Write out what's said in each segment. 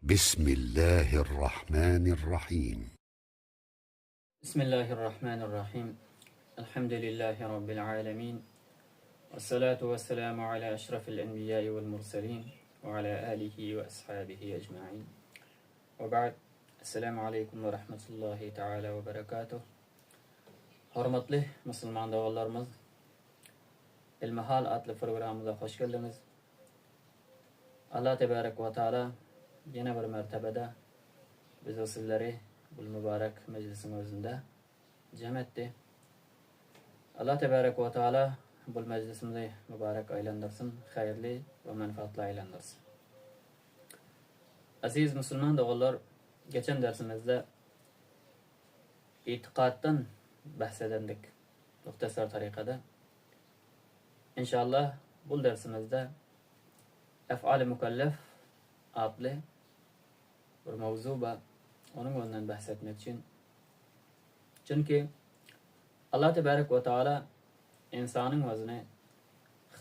Bismillahirrahmanirrahim. Bismillahirrahmanirrahim. Elhamdülillahi Rabbil alemin. Ve salatu ve selamu ala eşrafil enbiyai vel murselin ve ala alihi ve ashabihi ecmain. Ve ba'd. Esselamu aleýkum we rahmetullahi taala we berekatuh. Hormatly musulman doganlarymyz, Ilmihal atly programmyza hoş geldiňiz. Allah tebarek we taala ýene bir mertebede bizi sizleri bu mübarek mejlisiň özünde jem etdi. Allah tebarek we taala bu mejlisimizi mübarek aýlandyrsyn, haýyrly we menfaatly aýlandyrsyn. Aziz musulman doganlar, geçen dersimizde itikatdan bahs edendik muhtasar tarikada. Inşallah bu dersimizde Ef'al-i mükellef atly bir mowzu bar. Onuň öňünden bahs etmek üçin. Çünki Allah tebarek we taala insanyň özüni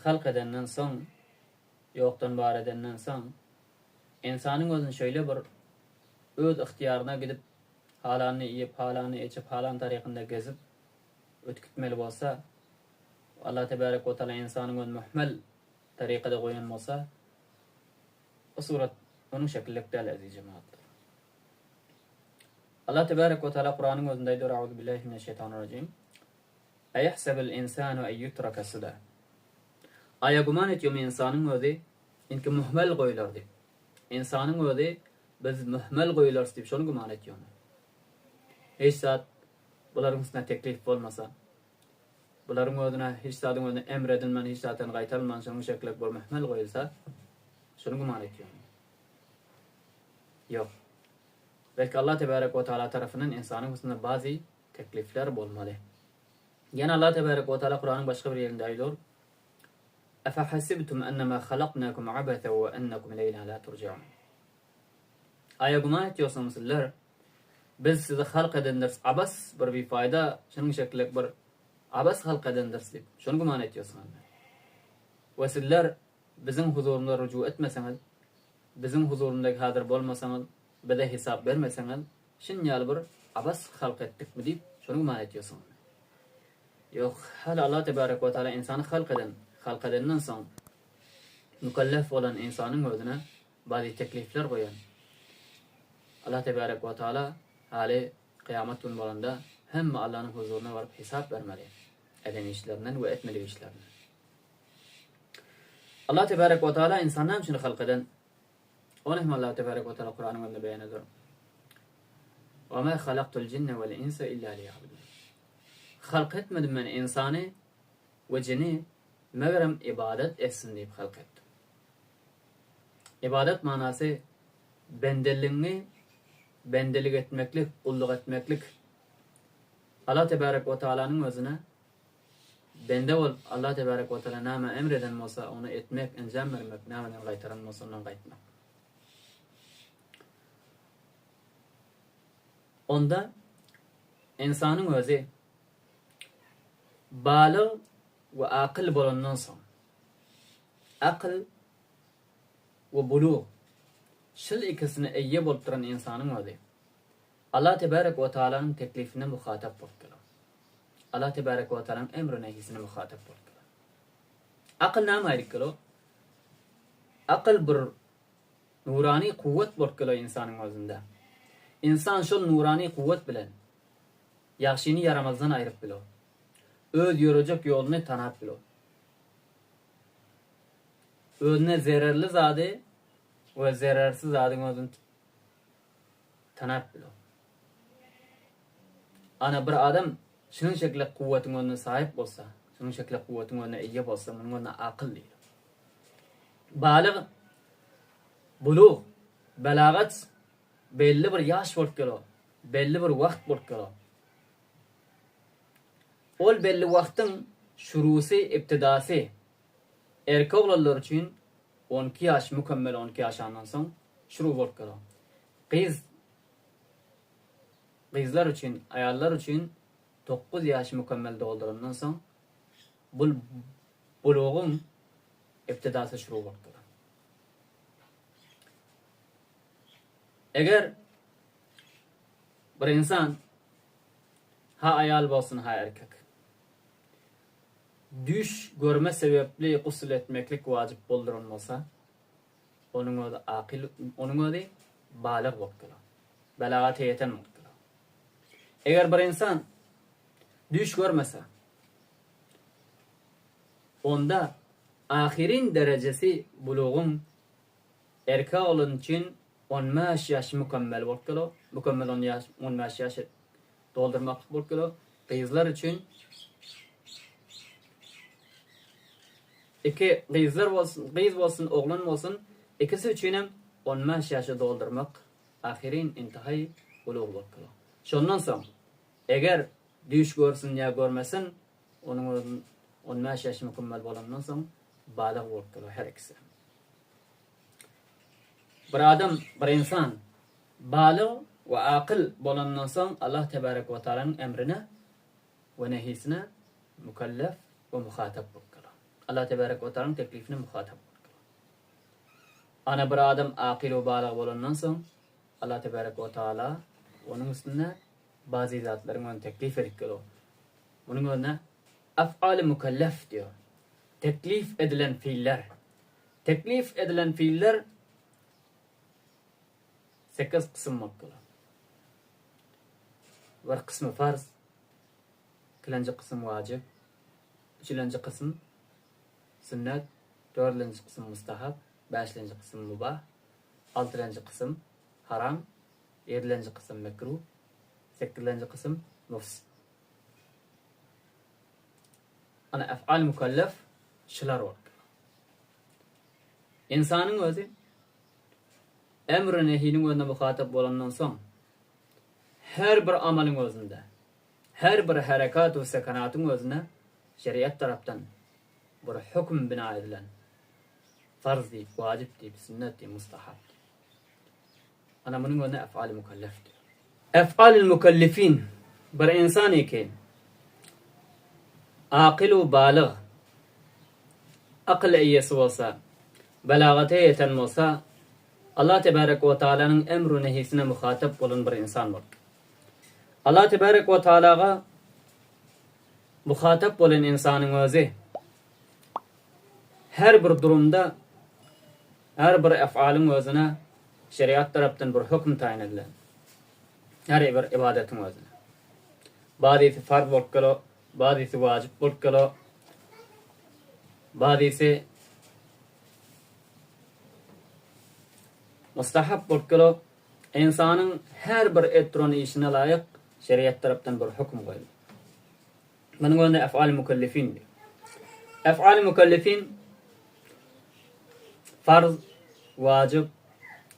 halk edenden soň, ýokdan bar edenden soň, insanyň özüni şeýle bir öz ygtyýaryna gidip, halanyny iýip, halanyny içip, halan tarykynda gezip ötüp gitmeli bolsa, Allah tebarek we taala insanyň özüni muhmel tarykada goýan bolsa, o surat onuň şekillik däl eziz jemagatlar. Allah tebarek we taala Kuranyň özünde aýdýar, Auzu billahi mineşşeýtanirrajim. Eýahsebul insanu en yutraka suda. Aýa güman etýärmi ynsanyň özi inki muhmel goýular diýip. Ynsanyň özi biz muhmel goýularys diýip şony güman etýärmi? Hiç zat bularyň üstüne teklip bolmasa, bularyň özüne hiç zadyň özüne emr edilmän, hiç zatdan gaýtarylman şonuň şekilek bir muhmel goýulsa, şony güman etýärmi? Ýok. Belki Allah tebarek we taala tarapyndan ynsanyň üstünde bazy teklipler bolmaly. Ýene Allah tebarek we taala Kuranyň başga bir ýerinde aýdýar, Efehasibtum ennema halaknakum abesa we ennekum ileýna la turjaun. Aýa güman etýärsiňmi sizler, biz sizi halk edendiris abas bir bifaýda şunuň şekillik bir abas halk edendiris diýip, şony güman etýärsiňizmi? We sizler biziň huzurymyza ruju etmeseňiz, biziň huzurymyzda häzir bolmasaňyz, bize hesap bermeseňiz, şun ýaly bir abas halk etdikmi diýip, şony güman etýärsiňizmi? Ýok, hal Allah tebarek we taala ynsany halk eden, halk edenden soň mükellef bolan ynsanyň özüne bazy teklipler goýan. Allah tebarek we taala haly kyýamat güni bolanda hemme Allanyň huzuryna baryp hesap bermeli eden işlerinden we etmedik işlerinden. Allah tebarek we taala ynsany näme üçin halk eden? Ony hem Allah tebarek we taala Kuranyň özünde beýan eder. Wa ma halaktul jinne wal insa illa liya'budun. Halk etmedim men ynsany we jini megerem ybadat etsin diýip halk etdim. Ybadat manasy bendeligiňi bendelik etmeklik, gulluk etmeklik. Allah tebarek we taalanyň özüne bende bolup Allah tebarek we taala näme emr eden bolsa ony etmek, enjam bermek, nämeden gaýtaran bolsa ondan gaýtmak. Onda ynsanyň özi balyg we akyl bolandan soň, akyl we bulug şul ikisine eýe bolup duran ynsanyň özi Allah tebarek we taalanyň teklifine muhatap bolup durar. Allah tebarek we taalanyň emri nehisine muhatap bolup durar. Akyl näme aýdyp gelo? Akyl bir Nurany kuwwat bolup geler ynsanyň özünde. Ynsan şol nurany kuwwat bilen ýagşyny ýaramazdan aýryp biler. Öz ýörejek ýoluny tanap biler. Özüne zererli zady we zerersiz zadyň özüni tanap biler. Ana bir adam şunuň şekilde kuwwatyň özüne saýyp bolsa, şunuň şekilde kuwwatyň özüne eýe bolsa, munuň özüne akyl diýiler. Balyg, bulug, belagat belli bir ýaş bolup geler, belli bir wagt bolup geler. Ol belli wagtyň şurusy, ibtidasy erkek oglanlar üçin 12 ýaş, mükemmel 12 ýaşandan soň şuru bolup geler. Gyz gyzlar üçin, aýallar üçin 9 ýaş mükemmel doldurandan soň bul bulugyň ibtidasy şuru bolupdyr. Eger bir insan ha aýal bolsun ha erkek düýş görme sebäpli gusl etmeklik wajyp bolduran bolsa, onuň özi akyl, onuň özi balyg bolup geler. Belagata ýeten bolup geler. Eger bir insan düýş görmese, onda ahyryn derejesi bulugyň erkek oglan üçin 15 ýaş mükemmel bolup geler, mükemmel on ýaş, 15 ýaş doldurmaklyk bolup geler. Gyzlar üçin iki gyzlar bolsun, gyz bolsun, oglan bolsun, ikisi üçin hem 15 ýaşy doldurmak ahyryn intihaý bulug bolup geler. Şondan soň eger düýş görsün ýa görmesin, onuň özi 15 ýaş mükemmel bolandan soň balyg bolup geler her ikisi. Bir adam, bir insan balyg we akyl bolandan soň Allah tebarek we taalanyň emrine we nehisine mükellef we muhatap bolup galar. Allah tebarek we taalanyň teklifine muhatap bolup galar. Ana bir adam akyl we balyg bolandan soň Allah tebarek we taala onuň üstünde bazy zatlaryň ony teklif edip geler. Munuň özüne af'aly mükellef diýär. Teklif edilen fiiller. Teklif edilen fiiller sekiz kysym bolup durýar. Bir kysmy farz, ikilenji kysym wajyp, üçülenji kysym sünnet, dördülenji kysym mustahap, bäşlenji kysym mubah, altylenji kysym haram, ýedilenji kysym mekruh, sekizlenji kysym mufsid. Ana ef'al mükellef şular bolup durýar. Ynsanyň özi emr-u nehiniň özüne muhatap bolandan soň, her bir amalyň özünde, her bir herekat we sekanatyň özüne şeriat tarapdan bir höküm bina edilen, farz diýip, wajyp diýip, sünnet diýip, mustahap diýip. Ana munuň özüne ef'al-i mükellef diýýär. Ef'al-ül mükellifin bir ynsan eki akyl u balyg, akyl eýesi bolsa, belagata ýeten bolsa, Allah tebarek we taalanyň emr-u nehisine muhatap bolan bir ynsan bolup. Allah tebarek we taalaga muhatap bolan ynsanyň özi her bir durumda her bir ef'alyň özüne şeriat tarapdan bir höküm taýyn edilen. Her bir ybadatyň özüne. Bazysy farz bolup geler, bazysy wajyp bolup geler, bazysy mustahap bolup geler. Ynsanyň her bir edip duran işine laýyk şeriat tarapdan bir höküm goýuldy. Munuň özüne ef'al-i mükellifin diýýär. Ef'al-i mükellifin farz, wajyp,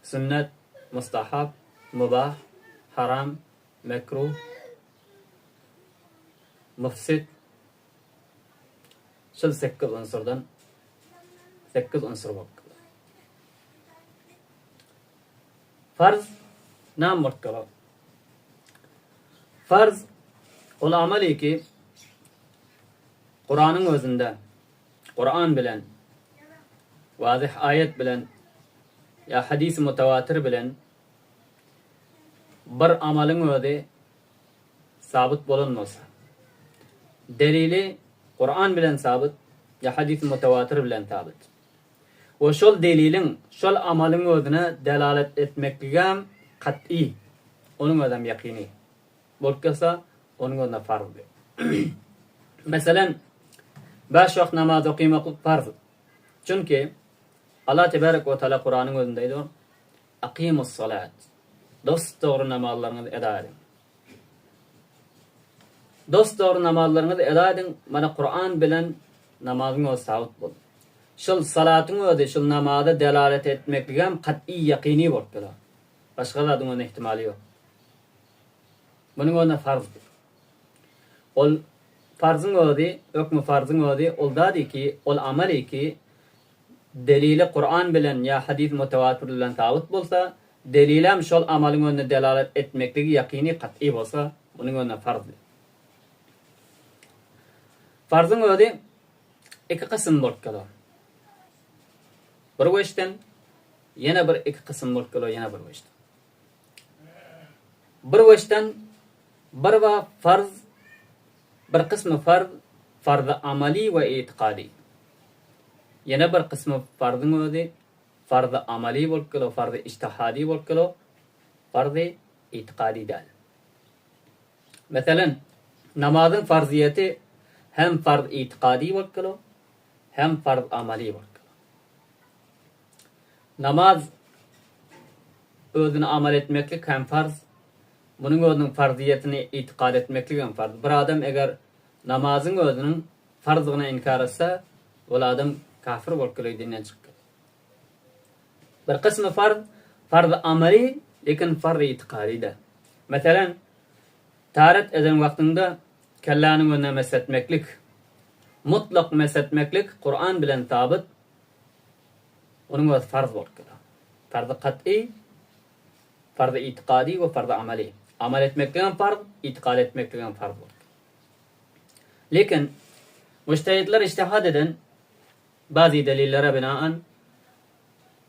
sünnet, mustahap, mubah, haram, mekruh, mufsid şul sekiz unsurdan sekiz unsur bolup durýar. Farz näme bolup durýar? Farz ol amal ki Kuranyň özünde Kuran bilen wazyh aýat bilen ýa hadys mutawatir bilen bir amalyň özi sabyt bolan bolsa, delili Kuran bilen sabyt ýa hadys mutawatir bilen sabyt. We şol deliliň şol amalyň özüne delalet etmekligem kat'y, onuň özem ýakyny bolup gelse, onuň özüne farzdy. Meselen, bäş wagt namaz okymaklyk farz. Çünki Allah tebarek we taala Kuranyň özünde aýdýar, Akymus-salat. Dost-dogry namazlaryňyzy eda ediň. Dost-dogry namazlaryňyzy eda ediň, mana Kuran bilen namazyň özi sabyt boldy. Şol salatyň özi şol namaza delalet etmekligem kat'y ýakyny bolup durýar. Başga zadyň özüne ihtimaly ýok. Munuň özüne farz diýip. Ol farzyň özi, hökmi farzyň özi ol zady ki, ol amaly ki, delili Kuran bilen ýa hadys mutawatir bilen sabyt bolsa, delilem şol amalyň özüne delalet etmekligi ýakyny kat'y bolsa, munuň özüne farz diýip. Farzyň özi iki kysym bolup geler. Bir weçden, ýene bir iki kysym bolup geler ýene bir weçden. Bir weçden bir bap farz, bir kysmy farz, farzy amaly we itikady. Ýene bir kysmy farzyň özi farzy amaly bolup geler, farzy ijtihady bolup geler, farzy itikady däl. Meselen, namazyň farzyýeti hem farz itikady bolup geler, hem farz amaly bolup geler. Namaz özüni amal etmeklik hem farz, munuň özüniň farzyýetini itikad etmeklik hem farz. Bir adam eger namazyň özüniň farzdygyny inkar etse, ol adam kafir bolup geler, dinden çykyp gider. Bir kysmy farz, farz amaly, lekin farz itikady däl. Meselem, taret eden wagtyňda kelläniň önüne mesh etmeklik, mutlak mesh etmeklik Kuran bilen sabyt, Onuň özi farz bolup geler. Farzy kat'y, farzy itikady we farzy amaly. Amal etmekligem farz, itikad etmekligem farz bolup geler. Lekin mujtahidler ijtihad eden bazy delillere binaen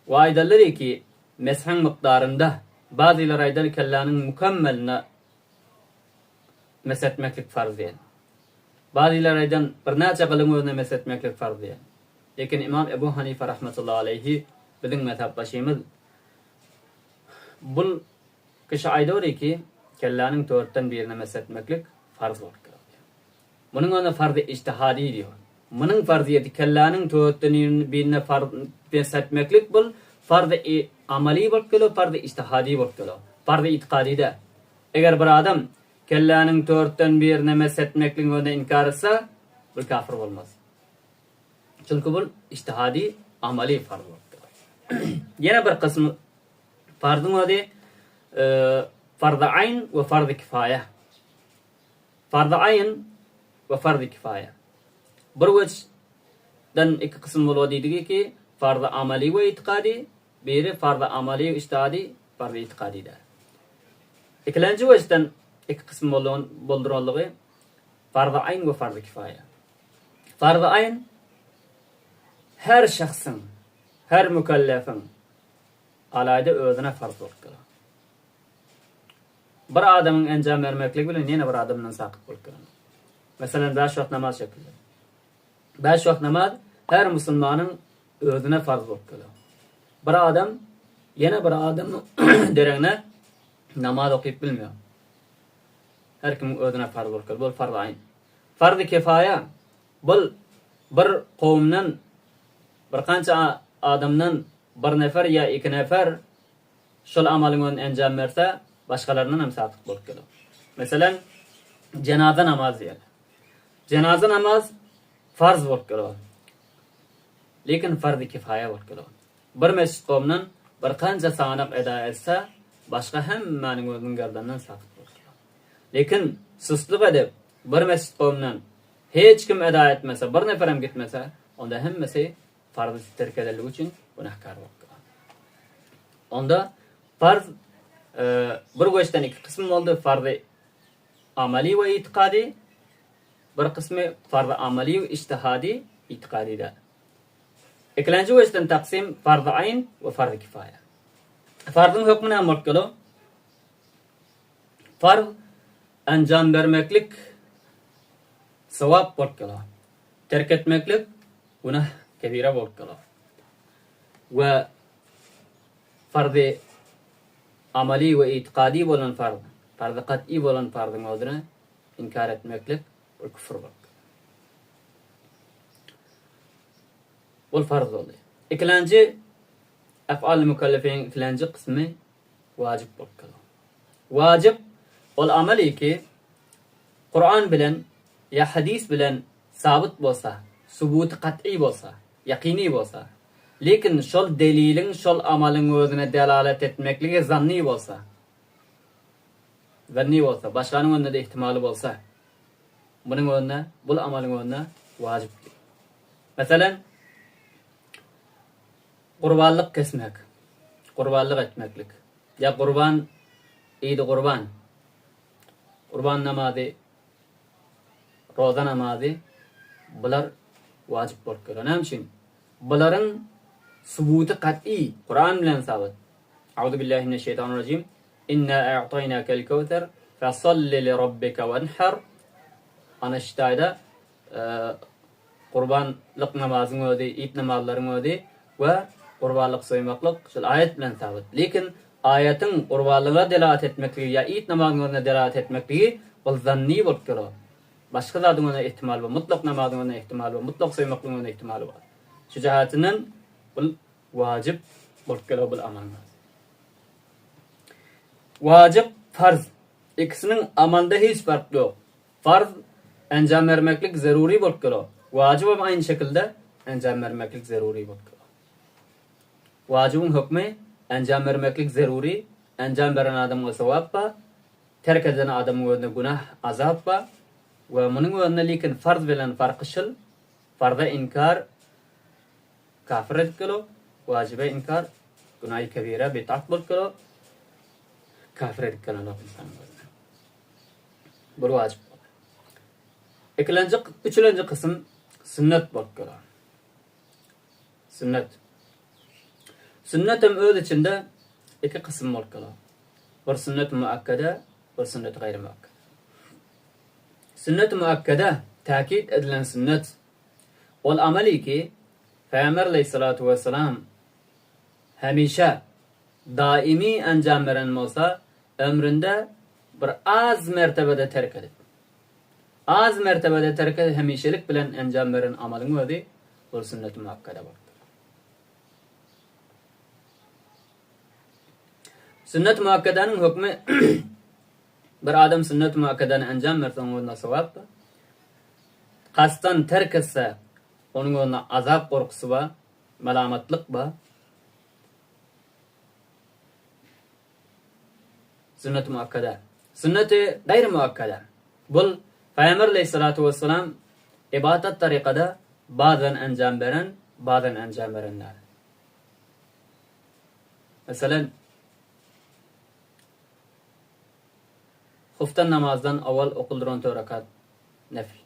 we aýdarlar ki, meshiň mukdarynda, bazylar aýdar kelläniň mükemmeline mesh etmeklik farz diýen. Bazylar aýdan birnäçe gylyň özüne mesh etmeklik farz diýen. Lekin Imam Ebu Hanife rahmetullahi aleýhi biziň mezhepbaşymyz bul kişi aýdawry ki, kelläniň törtden birine mesh etmeklik farz bolup durýar diýýär. Munuň özi farzy ijtihadi diýýär. Munuň farzyýeti kelläniň törtden birine farz mesh etmeklik bul farzy amaly bolup geler, farzy ijtihadi bolup geler. Farzy itikady däl. Eger bir adam kelläniň törtden birine mesh etmekligiň özüne inkar etse, bul kafir bolmaz. Çünki bul ijtihady amaly farz bolupdyr. Ýene bir kysmy farzyň özi farzy aýn we farzy kifaýa. Farzy aýn we farzy kifaýa. Bir weçden iki kysym bolýar diýdigi ki, farzy amaly we itikady, biri farzy amaly we ijtihady, farzy itikady däl. Ikilenji weçden iki kysym bolduranlygy farzy aýn we farzy kifaýa. Farzy aýn her şahsyň, her mükellefiň alaýda özüne farz bolup geler. Bir adamyň enjam bermekligi bilen ýene bir adamdan sakyt bolup geler. Meselem, bäş wagt namaz şekilde. Bäş wagt namaz her musulmanyň özüne farz bolup geler. Bir adam ýene bir adamyň deregine namaz okyp bilmeýär. Her kimiň özüne farz bolup geler. Bu farz aýn. Farzy kifaýa, bul bir kowumdan, bir kança adamdan bir nefer ýa iki nefer şol amalyň öňünde enjam berse, başgalaryndan hem sakyt bolup geler. Meselem, jenaza namaz diýeli. Jenaza namaz farz bolup geler. Lekin farzy kifaýa bolup geler. Bir mesjit kowumdan bir kança sanak eda etse, başga hemmäniň özüniň gerdeninden sakyt bolup geler. Lekin sustluk edip, bir mesjit kowumdan hiç kim eda etmese, bir neferem gitmese, onda hemmesi farzy terk edenligi üçin günäkär bolup galar. Onda farz bir göçden iki kysym boldy, farzy amaly we itikady, bir kysmy farzy amaly we ijtihady, itikady däl. Ikilenji göçden taksym farzy aýn we farzy kifaýa. Farzyň hökmi näme bolup geler? Farz enjam bermeklik sogap bolup geler. Terk etmeklik günah kebire bolup geler. We farzy amaly we itikady bolan farz, farzy kat'y bolan farzyň özüne inkar etmeklik bul küfür bolup geler. Bul farz boldy. Ikilenji ef'al mükellefiniň ikilenji kysmy wajyp bolup geler. Wajyp ol amaly ki, Kuran bilen ýa hadys bilen sabyt bolsa, subuty kat'y bolsa, ýakyny bolsa, lekin şol deliliň şol amalyň özüne delalet etmekligi zanny bolsa, zanny bolsa, başganyň önünde-de ihtimaly bolsa, munuň özüne, bul amalyň özüne wajyp diýip. Meselem, Gurbanlyk kesmek, gurbanlyk etmeklik ýa gurban, Idi gurban, gurban namazy, roza namazy bular wajyp bolup geler. Näme üçin? Bularyň subuty kat'y, Kuran bilen sabyt. Auzubillahi mineşşeýtanirrajim. Inna a'taýnakel kewser fesalli li rabbike wenher Ana şitaýda gurbanlyk namazyň özi, iýt namazlaryň özi we gurbanlyk soýmaklyk şol aýat bilen sabyt. Lekin aýatyň gurbanlyga delalat etmekligi ýa iýt namazyň özüne delalat etmekligi ol zanny bolup durýar. Başga zadyň özüne ihtimal bar, mutlak namazyň özüne ihtimal bar, mutlak soýmaklygyň özüne ihtimaly bar. Şu jähetinden bul wajyp bolup geler bul amalyň özi. Wajyp, farz. Ikisiniň amalda hiç fark ýok. Farz enjam bermeklik zerury bolup geler. Wajybam aýny şekilde enjam bermeklik zerury bolup geler. Wajybyň hökmi enjam bermeklik zerury, enjam beren adamga sogap bar, terk eden adamyň özüne günah, azap bar we munuň özüne lekin farz bilen farky şul, farza inkar kafir edip geler, wajyba inkar günahy kebire, bid'at bolup geler, kafir edip gelenok ynsanyň özüne. Bir wajyp boldy. Ikilenji, üçülenji kysym sünnet bolup geler. Sünnet. Sünnet hem öz içinde iki kysym bolup geler. Bir sünnet muakkede, bir sünnet gaýry muakkede. Sünnet muakkede täkit edilen sünnet. Ol amali ki Peygamber aleyhissalatu vesselam hemişe daimi enjam beren bolsa, ömründe bir az mertebede terk edip, az mertebede terk edip hemişelik bilen enjam beren amalyň özi ol sünnet-i muakkede bolupdyr. Sünnet-i muakkedäniň hökmi bir adam sünnet-i muakkedäni enjam berse onuň özüne sogap bar. Kasdan terk etse onuň özüne azap gorkusy bar, melamatlyk bar. Sünnet-i muakkede. Sünnet-i gaýry muakkede. Bul Pygamber aleýhissalatu wessalam ybadat tarykada bazen enjam beren, bazen enjam beren däl. Meselen, huftan namazdan owal okuldyran tör rekat nefl.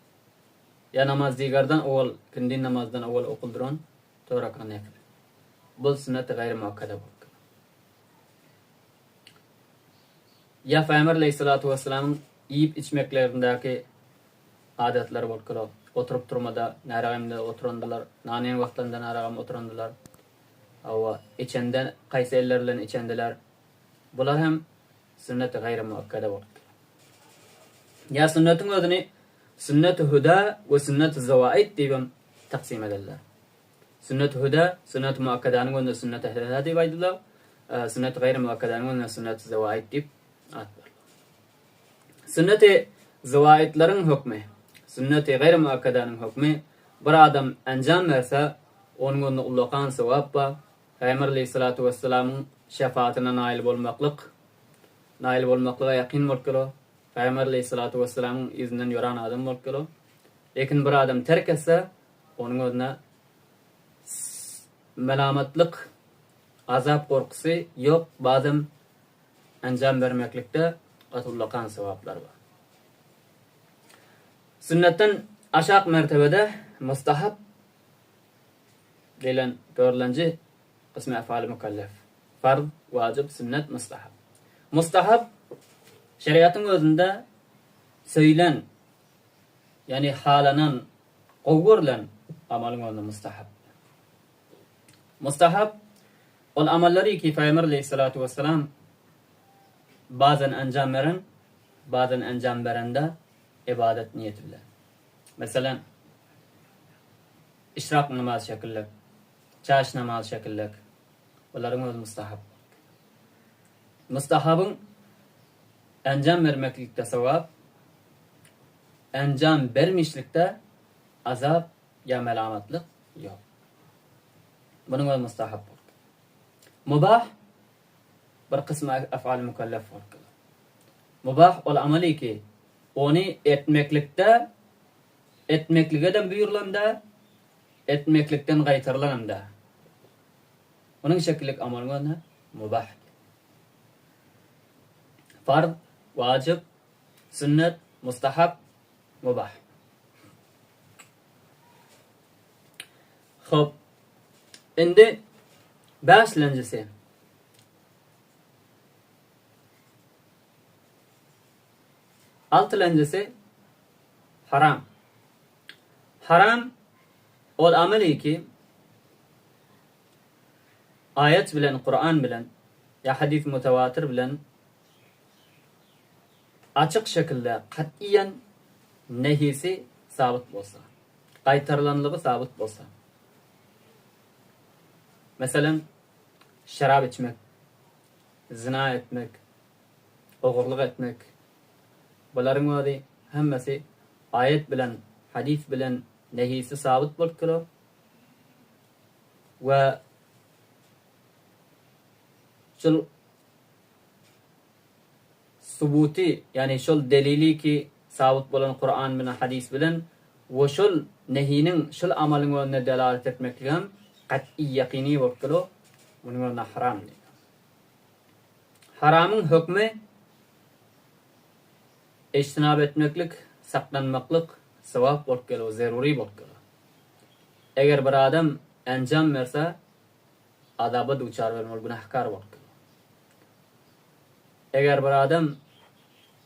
Ýa namaz digardan owal, ikindin namazdan owal okuldyran tör rekat nefl. Bul sünnet-i gaýry muakkede bolup geler. Ýa Pygamber aleýhissalatu wessalamyň iýip-içmeklerindäki adatlary bolup geler. Oturyp turmada näragemde oturandylar, nan iýen wagtlarynda näragam oturandylar. Hawa, içende haýsy elleri bilen içendiler. Bular hem sünnet-i gaýry muakkede bolup geler. Ýa sünnetiň özüni sünnet-i huda we sünnet-i zawaid diýibem taksim ederler. Sünnet-i hüda, sünnet-i muakkedäniň özüne sünnet-i hüda diýip aýdylar. Sünnet-i gaýry muakkedäniň özüne sünnet-i zewaid diýip at berler. Sünnet-i zewaidleriň hökmi, sünnet-i gaýry muakkedäniň hökmi bir adam enjam berse, onuň özünde ullakan sogap bar. Pygamber aleýhissalatu wessalamyň şefatyna naýyl bolmaklyk, naýyl bolmaklyga ýakyn bolup geler. Pygamber aleýhissalatu wessalamyň yzyndan ýöran adam bolup geler. Lekin bir adam terk etse, Onuň özüne melamatlyk, azap gorkusy ýok, bazam enjam bermeklikde gaty ullakan sogaplar bar. Sünnetden aşak mertebede mustahap diýlen dördlenji kysmy efal-i mükellef. Farz, wajyp, sünnet, mustahap. Mustahap şerigatyň özünde söýlen, ýagny halanan Gowy görlen amalyň özüne mustahap. Mustahap, ol amallary ki Pygamber aleýhissalatu wessalam bazen enjam beren, bazen enjam berende ybadat niýeti bilen. Meselem, işrak namaz şekillek, çaş namaz şekillek, bularyň özi mustahap. Mustahabyň enjam bermeklikde sogap, Enjam bermişlikde azap ýa melamatlyk ýok. Munuň özi mustahap bolup geler. Mubah bir kysmy efal mükellef bolup geler. Mubah ol amaly ki, ony etmeklikde etmeklige-de buýrulan däl, etmeklikden gaýtarylanam däl. Munuň şekillik amalyň özüne mubah diýilýär. Farz, wajyp, Sünnet, mustahap, mubah. Hop. Indi bäşlenjisi. Altylanjysy haram. Haram ol amel ki aýat bilen Kuran bilen ýa hadys mutawatir bilen açyk şekilde kat'iýen nehisi sabyt bolsa, gaýtarylanlygy sabyt bolsa. Meselem, şerap içmek, zyna etmek, ogurlyk etmek, bularyň özi hemmesi aýat bilen, hadys bilen nehisi sabyt bolup durar we şol subuty, ýagny şol delili ki sabyt bolan Kuran bilen, hadys bilen we şol nehiniň şol amalyň özüne delalet etmekligem kat'y ýakyny bolup durar, munuň özüne haram diýilýär. Haramyň hökmi ejtinap etmeklik, saklanmaklyk sogap bolup geler, zerury bolup geler. Eger bir adam enjam berse, azaba duçar bolmaly, günähkar bolup geler. Eger bir adam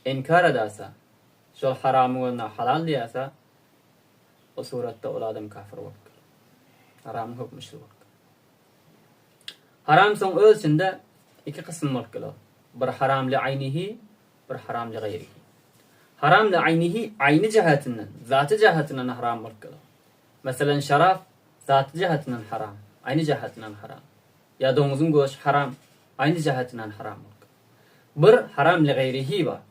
inkar edäse, şol haramyň özüne halal diýäse, o suratda ol adam kafir bolup geler. Haramyň hökmi şul bolup geler. Haram soň öz içinde iki kysym bolup geler. Bir haram li aýnihi, bir haram li gaýrihi. Haram li aýnihi aýny jähetinden, zaty jähetinden haram bolup geler. Meselem şarap zaty jähetinden haram, aýny jähetinden haram. Ýa doňuzyň göşi haram, aýny jähetinden haram bolup geler. Bir haram li gaýrihi bar.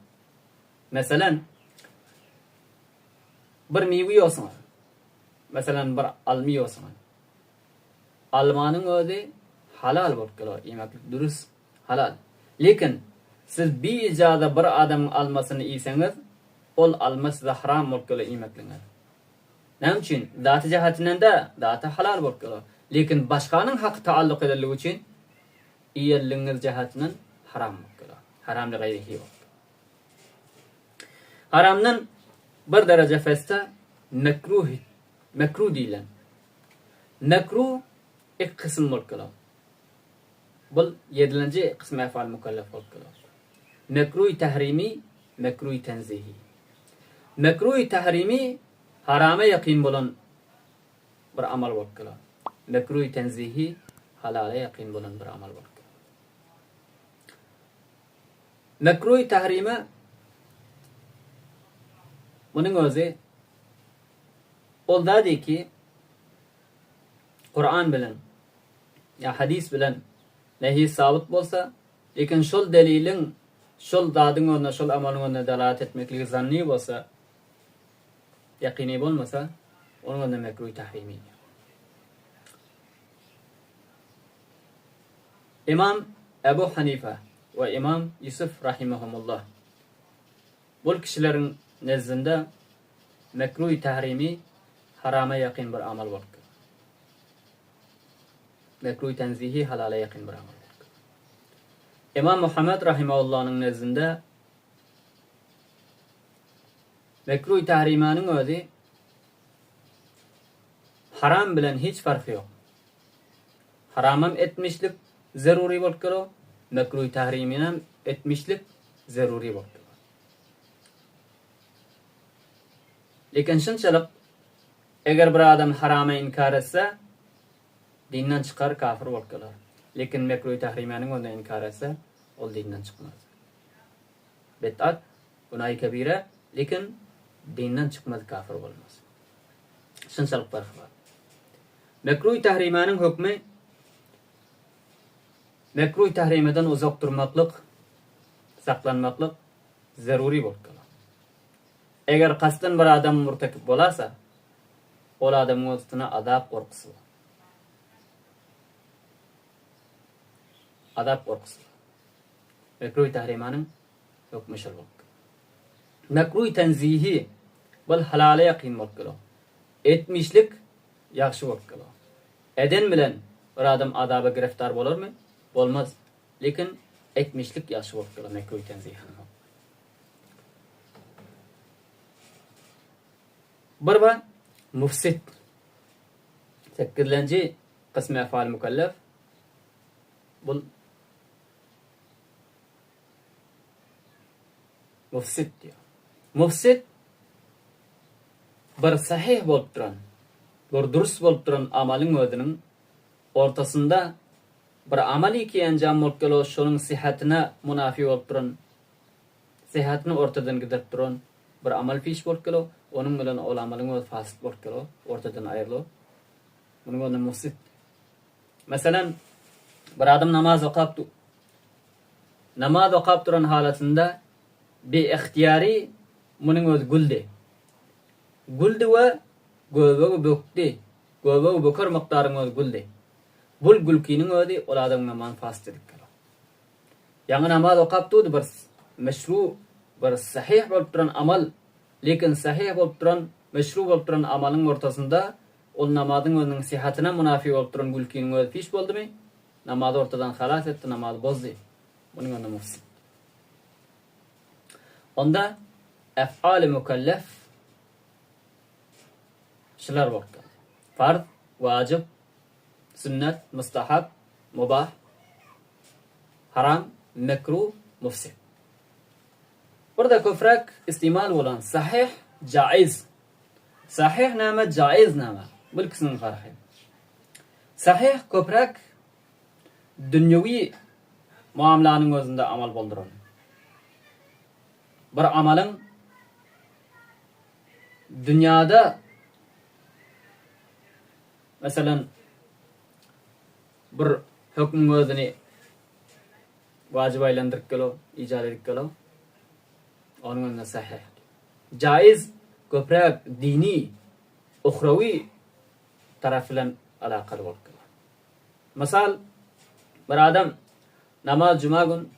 Meselem bir miwe ýosuňyz. Meselem bir almy ýosuňyz. Almanyň özi halal bolup geler iýmeklik dürüs halal. Lekin siz bi ijaza bir adamyň almasyny iýseňiz ol alma size haram bolup geler iýmekligiňiz. Näme üçin? Zaty jähetinden dä, zaty halal bolup geler. Lekin başganyň haky taalluq edenligi üçin iýenligiňiz jähetinden haram bolup geler. Haram li gaýrihi bolup geler. Haramdan bir dereje pesde mekruh mekruh diýilen. Mekruh iki kysym bolup geler. Bul ýedilenji kysmy efal mükellef bolup geler. Mekruh tährimi, mekruh tenzihi. Mekruh tährimi harama ýakyn bolan bir amal bolup geler. Mekruh tenzihi halala ýakyn bolan bir amal bolup geler. Mekruh tährime munuň özi Ol dady ki, Kuran bilen ýa hadys bilen nehi sabyt bolsa, lekin şol deliliň şol zadyň özüne, şol amalyň özüne dalalat etmekligi zanny bolsa, ýakyny bolmasa, onuň özüne mekruh tahrimi diýýär. Ymam Ebu Hanifa we Ymam Ýusuf rahimehumullah bul kişileriň nezdinde Mekruh tährimi harama ýakyn bir amal bolupdyr. Mekruh tenzihi halala ýakyn bir amal bolupdyr. Ymam Muhammet rahimeullanyň nezdinde mekruh tährimanyň özi haram bilen hiç farky ýok. Haramam etmişlik zerury bolup geler, mekruh tähriminem etmişlik zerury bolup geler. Lekin şunçalyk eger bir adam haramy inkar etse, dinden çykar, kafir bolup galar. Lekin mekruhy tahrimäniň özüne inkar etse, ol dinden çykmaz. Bid'at, günahy kebire, lekin dinden çykmaz, kafir bolmaz. Şunçalyk parhy bar. Mekruhy tahrimäniň hökmi mekruhy tahrimeden uzak durmaklyk, saklanmaklyk zerury bolup galar. Eger kastdan bir adam murtekip bolasa, ol adamyň üstüne azap gorkusy bar. Azap gorkusy bar. Mekruh tahrimanyň hökmi şol bolup galar. Mekruh tenzihi bul halala ýakyn bolup galar. Etmişlik ýagşy bolup galar. Eden bilen bir adam azaba giriftar bolarmy? Bolmaz. Lekin etmişlik ýagşy bolup galar mekruh tenzihiniň hökmi. Bir bar mufsit. Sekizlenji kysmy efal mükellef. Bul mufsit diýýär. Mufsit bir sahyh bolup duran, bir dürs bolup duran amalyň özüniň ortasynda bir amal iki enjam bolup gelo şonuň syhatyna munafi bolup duran, syhatyny ortadan gidirip duran bir amal piş bolup gelo, onuň bilen ol amalyň özi fasyt bolup gelo, ortadan aýrylo. Munuň özüne mufsit. Meselem, bir adam namaz okap namaz okap duran halatynda Biygtyýary munuň özi güldi. Güldi we göbegi bökdi. Göbegi böker mukdaryň özi güldi. Bul gülkiniň özi ol adamyň namazyny fasyt edip geler. Ýaňy namaz okap durdy bir meşru bir sahyh bolup duran amal, lekin sahyh bolup duran, meşru bolup duran amalyň ortasynda ol namazyň özüniň syhatyna munafi bolup duran gülkiniň özi piş boldumy, namazy ortadan halas etdi, namazy bozdy. Munuň özi mufsit. Onda ef'aly mükellef şular bolup durýar. Farz, wajyp, sünnet, mustahap, mubah, haram, mekruh, mufsid. Burada köpräk istimal bolan sahyh, jaiz. Sahyh näme, jaiz näme? Bu ikisiniň farky. Sahyh köpräk dünýewi muamlanyň özünde amal bolduran. Bir amalyň dünýada meselem bir hökmüň özüni wajyp aýlandyryp gelo, ijat edip gelo. Onuň önünde sahyh. Jaiz köpräk dini, uhrawi tarap bilen alakaly bolup geler. Mysal, bir adam namaz juma gün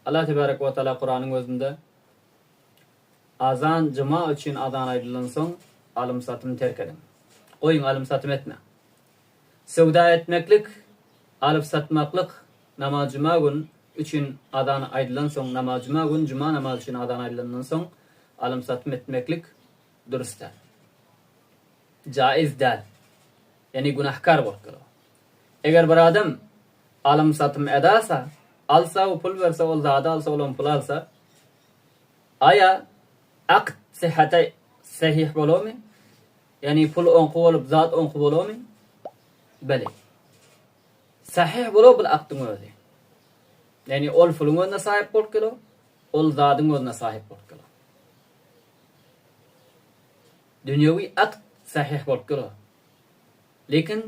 Allah tebarek we taala Kuranyň özünde Azan juma üçin azan aýdylan soň alym-satym terk ediň. Goýuň alym-satym etmäň. Söwda etmeklik, alyp-satmaklyk namaz juma gün üçin azan aýdylan soň namaz juma gün juma namazy üçin azan aýdylandan soň alym-satym etmeklik dürs däl. Jaiz däl. Ýagny günähkar bolup galar. Eger bir adam alym-satym edasa, alsa we pul berse, ol zady alsa, olam pul alsa, aýa akt syhhata sahyh bolarmy? Ýagny pul oňky bolup, zat oňky bolarmy? Beli. Sahyh bolar bul aktyň özi. Ýagny ol puluň özüne sahyp bolup geler, ol zadyň özüne sahyp bolup geler. Dünýewi akt sahyh bolup geler. Lekin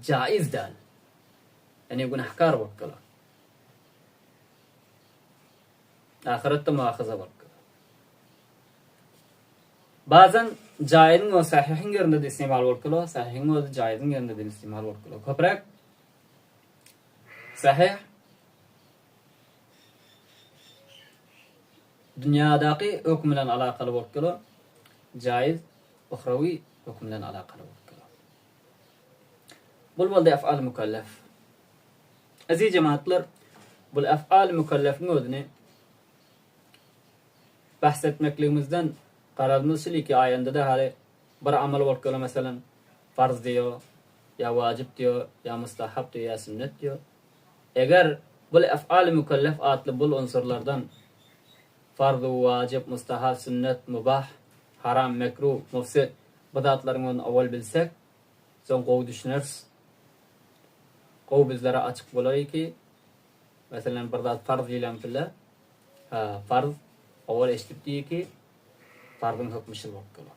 jaiz däl. Ýagny günähkar bolup galar. Ahyretde muahaza bolup galar. Bazan jaiziň we sahyhyň ýerinde-de istimal bolup galar, sahyhyň özi jaiziň ýerinde-de istimal bolup galar. Köpräk sahyh dünýädäki höküm bilen alakaly bolup galar, jaiz uhrawi höküm bilen alakaly bolup galar. Bul boldy ef'al mükellef. Eziz jemagatlar, bul ef'al mükellefiň özüni bahs etmekligimizden garazymyz şul ki aýanda-da hali bir amal bolup galar meselem farz diýo, ýa wajyp diýo, ýa mustahap diýo, ýa sünnet diýo. Eger bul ef'al mükellef atly bul unsurlardan farz, wajyp, mustahap, sünnet, mubah, haram, mekruh, mufsid bu zatlaryň özüni owal bilsek, soň gowy düşüneris. Gowy bizlere açyk bolar ki, meselem bir zat farz diýlen pille, ha, farz owal eşidip diýi ki, farzyň hökmi şul bolup geler.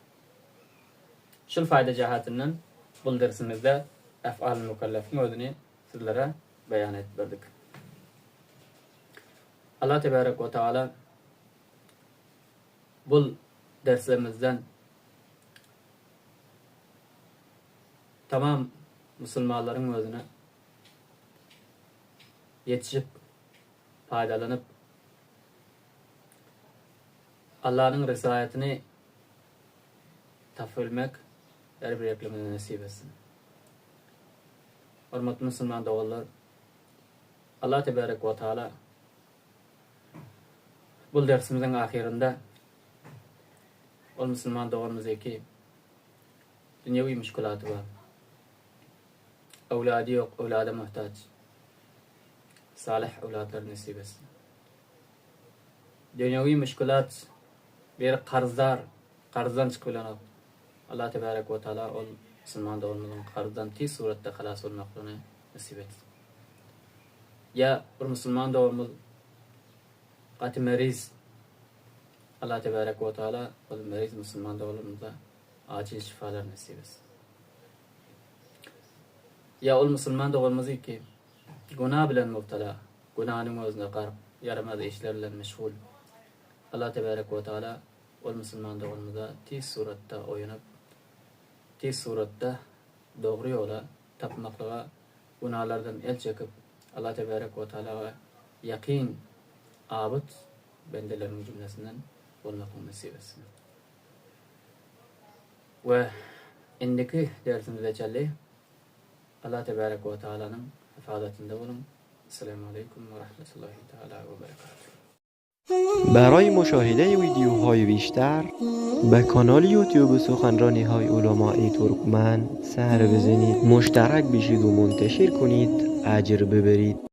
Şul faýda jähetinden bul dersimizde ef'al mükellefiň özüni sizlere beýan edip berdik. Allah tebarek we taala bul derslerimizden tamam musulmanlaryň özüne ýetişip, paýdalanyp, Allanyň ryzaýatyny tapyp bilmek her bir ýeklimize nesip etsin. Hormatly musulman doganlar, Allah tebarek we taala bul dersimiziň ahyrynda ol musulman doganymyzy ki dünýewi müşkülaty bar. Öwlady ýok, öwlada muhtaç. Salyh öwladlar nesip etsin. Dünýewi müşkülat. Biri karzdar, karzdan çykyp bilenok. Allah tebarek we taala ol musulman doganymyzyň karzdan tiz suratda halas bolmaklygyny nesip etsin. Ýa bir musulman doganymyz gaty meriz. Allah tebarek we taala ol meriz musulman doganlarymyza ajil şifalar nesip etsin. Ýa ol musulman doganymyzy ki günah bilen mubtala, günahnyň özüne gark, ýaramaz işler bilen meşgul. Allah tebarek we taala ol musulman doganymyza tiz suratda oýanyp, tiz suratda dogry ýola tapmaklyga, günalardan el çekip, Allah tebarek we taalaga ýakyn abyt bendeleriniň jümlesinden bolmaklygy nesip etsin. We indiki dersimize çenli Allah tebarek we taalanyň hyfazatynda boluň. Esselamu aleýkum we rahmetullahi taala we berekatuh. برای مشاهده ویدیوهای بیشتر به کانال یوتیوب سخنرانی های علمای ترکمن سر بزنید مشترک بشید و منتشر کنید اجر ببرید.